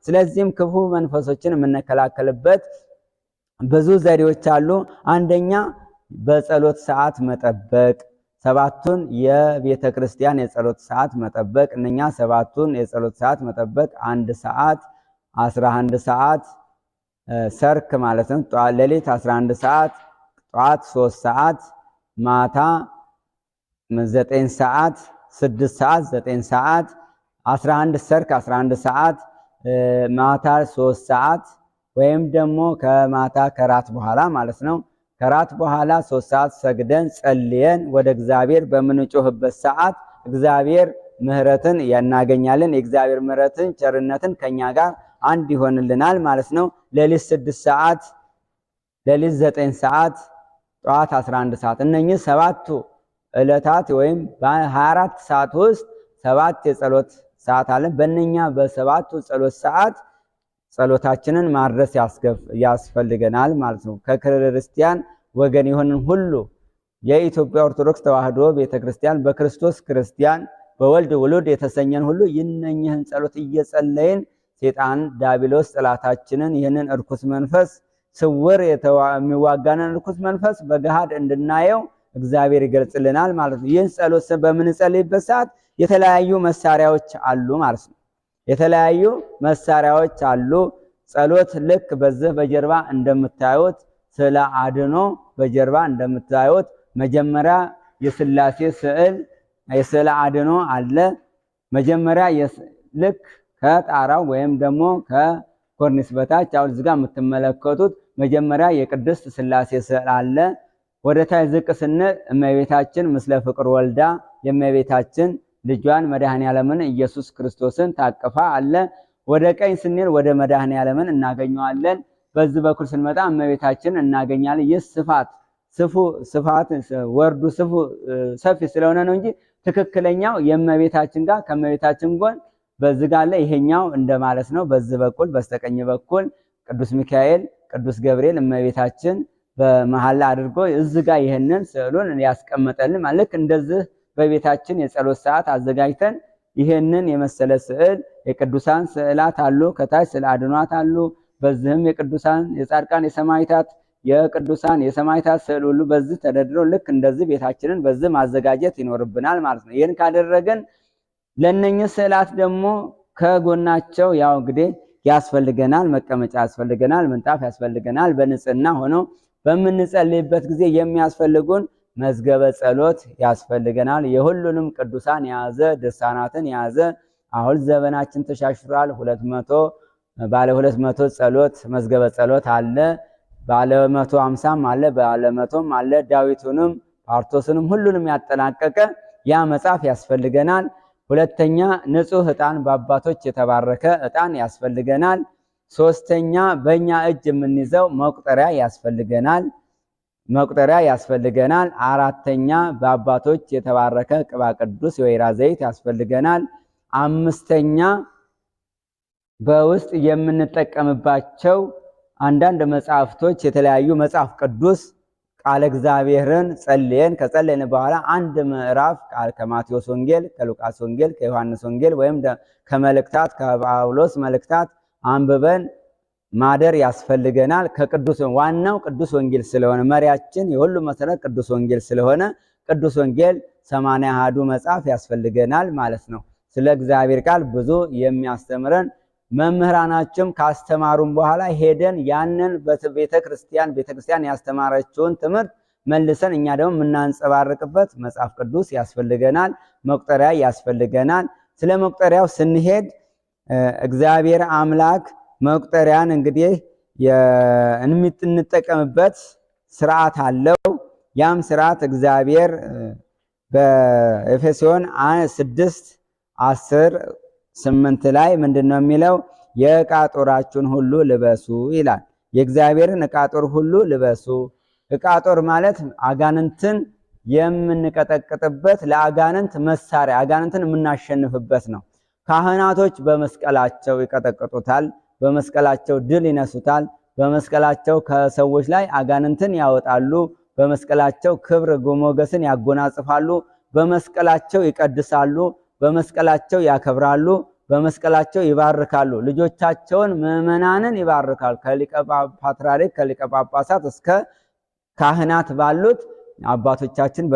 ስለዚህም ክፉ መንፈሶችን የምንከላከልበት ብዙ ዘዴዎች አሉ። አንደኛ በጸሎት ሰዓት መጠበቅ፣ ሰባቱን የቤተ ክርስቲያን የጸሎት ሰዓት መጠበቅ። እነኛ ሰባቱን የጸሎት ሰዓት መጠበቅ 1 ሰዓት፣ 11 ሰዓት ሰርክ ማለት ነው። ሌሊት 11 ሰዓት፣ ጠዋት 3 ሰዓት፣ ማታ 9 ሰዓት፣ 6 ሰዓት፣ 9 ሰዓት፣ 11 ሰርክ 11 ሰዓት፣ ማታ 3 ሰዓት ወይም ደግሞ ከማታ ከራት በኋላ ማለት ነው። ከራት በኋላ 3 ሰዓት ሰግደን ጸልየን ወደ እግዚአብሔር በምንጮህበት ሰዓት እግዚአብሔር ምሕረትን እናገኛለን። የእግዚአብሔር ምሕረትን ቸርነትን ከኛ ጋር አንድ ይሆንልናል ማለት ነው። ሌሊት 6 ሰዓት፣ ሌሊት 9 ሰዓት፣ ጠዋት 11 ሰዓት፣ እነኚህ ሰባቱ ዕለታት ወይም በ24 ሰዓት ውስጥ ሰባት የጸሎት ሰዓት አለን። በእነኛ በሰባቱ ጸሎት ሰዓት ጸሎታችንን ማድረስ ያስፈልገናል ማለት ነው። ከክርስቲያን ወገን የሆንን ሁሉ፣ የኢትዮጵያ ኦርቶዶክስ ተዋሕዶ ቤተክርስቲያን በክርስቶስ ክርስቲያን በወልድ ውሉድ የተሰኘን ሁሉ ይህንን ጸሎት እየጸለይን ሴጣን ዲያብሎስ ጠላታችንን፣ ይህንን እርኩስ መንፈስ፣ ስውር የሚዋጋንን እርኩስ መንፈስ በገሃድ እንድናየው እግዚአብሔር ይገልጽልናል ማለት ነው። ይህን ጸሎት በምንጸልይበት ሰዓት የተለያዩ መሳሪያዎች አሉ ማለት ነው። የተለያዩ መሳሪያዎች አሉ። ጸሎት ልክ በዚህ በጀርባ እንደምታዩት፣ ስለ አድኖ በጀርባ እንደምታዩት መጀመሪያ የስላሴ ስዕል የስዕለ አድኖ አለ። መጀመሪያ ልክ ከጣራው ወይም ደግሞ ከኮርኒስ በታች አሁን እዚህ ጋር የምትመለከቱት መጀመሪያ የቅድስት ስላሴ ስዕል አለ። ወደ ታች ዝቅ ስንል እመቤታችን ምስለ ፍቅር ወልዳ የእመቤታችን ልጇን መድኃኔ ዓለምን ኢየሱስ ክርስቶስን ታቅፋ አለ። ወደ ቀኝ ስንል ወደ መድኃኔ ዓለምን እናገኘዋለን። በዚህ በኩል ስንመጣ እመቤታችን እናገኛለን። ይህ ስፋት ስፉ ስፋት ወርዱ ስፉ ሰፊ ስለሆነ ነው እንጂ ትክክለኛው የእመቤታችን ጋር ከእመቤታችን ጎን በዚህ ጋር አለ። ይሄኛው እንደማለት ነው። በዚህ በኩል በስተቀኝ በኩል ቅዱስ ሚካኤል፣ ቅዱስ ገብርኤል፣ እመቤታችን በመሐላ አድርጎ እዚህ ጋር ይሄንን ስዕሉን ያስቀመጠልን። ልክ እንደዚህ በቤታችን የጸሎት ሰዓት አዘጋጅተን ይሄንን የመሰለ ስዕል፣ የቅዱሳን ስዕላት አሉ። ከታች ስዕለ አድኗት አሉ። በዚህም የቅዱሳን፣ የጻድቃን፣ የሰማዕታት፣ የቅዱሳን፣ የሰማዕታት ስዕል ሁሉ በዚህ ተደርድሮ ልክ እንደዚህ ቤታችንን በዚህ ማዘጋጀት ይኖርብናል ማለት ነው። ይህን ካደረግን ለነኚህ ስዕላት ደግሞ ከጎናቸው ያው እንግዲህ ያስፈልገናል፣ መቀመጫ ያስፈልገናል፣ ምንጣፍ ያስፈልገናል። በንጽህና ሆኖ በምንጸልይበት ጊዜ የሚያስፈልጉን መዝገበ ጸሎት ያስፈልገናል። የሁሉንም ቅዱሳን የያዘ፣ ድርሳናትን የያዘ። አሁን ዘመናችን ተሻሽሏል። 200 ባለ 200 ጸሎት መዝገበ ጸሎት አለ። ባለ 150ም አለ፣ ባለ 100ም አለ። ዳዊቱንም ፓርቶስንም ሁሉንም ያጠናቀቀ ያ መጽሐፍ ያስፈልገናል። ሁለተኛ ንጹህ ዕጣን፣ በአባቶች የተባረከ ዕጣን ያስፈልገናል። ሶስተኛ በእኛ እጅ የምንይዘው መቁጠሪያ ያስፈልገናል። መቁጠሪያ ያስፈልገናል። አራተኛ በአባቶች የተባረከ ቅባ ቅዱስ የወይራ ዘይት ያስፈልገናል። አምስተኛ በውስጥ የምንጠቀምባቸው አንዳንድ መጽሐፍቶች፣ የተለያዩ መጽሐፍ ቅዱስ፣ ቃለ እግዚአብሔርን ጸልየን ከጸለይን በኋላ አንድ ምዕራፍ ቃል ከማቴዎስ ወንጌል፣ ከሉቃስ ወንጌል፣ ከዮሐንስ ወንጌል ወይም ከመልእክታት፣ ከጳውሎስ መልእክታት አንብበን ማደር ያስፈልገናል። ከቅዱስ ዋናው ቅዱስ ወንጌል ስለሆነ፣ መሪያችን የሁሉ መሰረት ቅዱስ ወንጌል ስለሆነ ቅዱስ ወንጌል 80 አሐዱ መጽሐፍ ያስፈልገናል ማለት ነው። ስለ እግዚአብሔር ቃል ብዙ የሚያስተምረን መምህራናችን ካስተማሩን በኋላ ሄደን ያንን ቤተ ክርስቲያን ያስተማረችውን ትምህርት መልሰን እኛ ደግሞ የምናንጸባርቅበት መጽሐፍ ቅዱስ ያስፈልገናል፣ መቁጠሪያ ያስፈልገናል። ስለ መቁጠሪያው ስንሄድ እግዚአብሔር አምላክ መቁጠሪያን እንግዲህ የምንጠቀምበት ስርዓት አለው። ያም ስርዓት እግዚአብሔር በኤፌሶን 6:10-8 ላይ ምንድን ነው የሚለው? የዕቃ ጦራችሁን ሁሉ ልበሱ ይላል። የእግዚአብሔርን ዕቃ ጦር ሁሉ ልበሱ። ዕቃ ጦር ማለት አጋንንትን የምንቀጠቅጥበት፣ ለአጋንንት መሳሪያ፣ አጋንንትን የምናሸንፍበት ነው። ካህናቶች በመስቀላቸው ይቀጠቅጡታል። በመስቀላቸው ድል ይነሱታል። በመስቀላቸው ከሰዎች ላይ አጋንንትን ያወጣሉ። በመስቀላቸው ክብር ሞገስን ያጎናጽፋሉ። በመስቀላቸው ይቀድሳሉ። በመስቀላቸው ያከብራሉ። በመስቀላቸው ይባርካሉ። ልጆቻቸውን ምዕመናንን ይባርካሉ። ከሊቀ ፓትርያርክ ከሊቀ ጳጳሳት እስከ ካህናት ባሉት አባቶቻችን።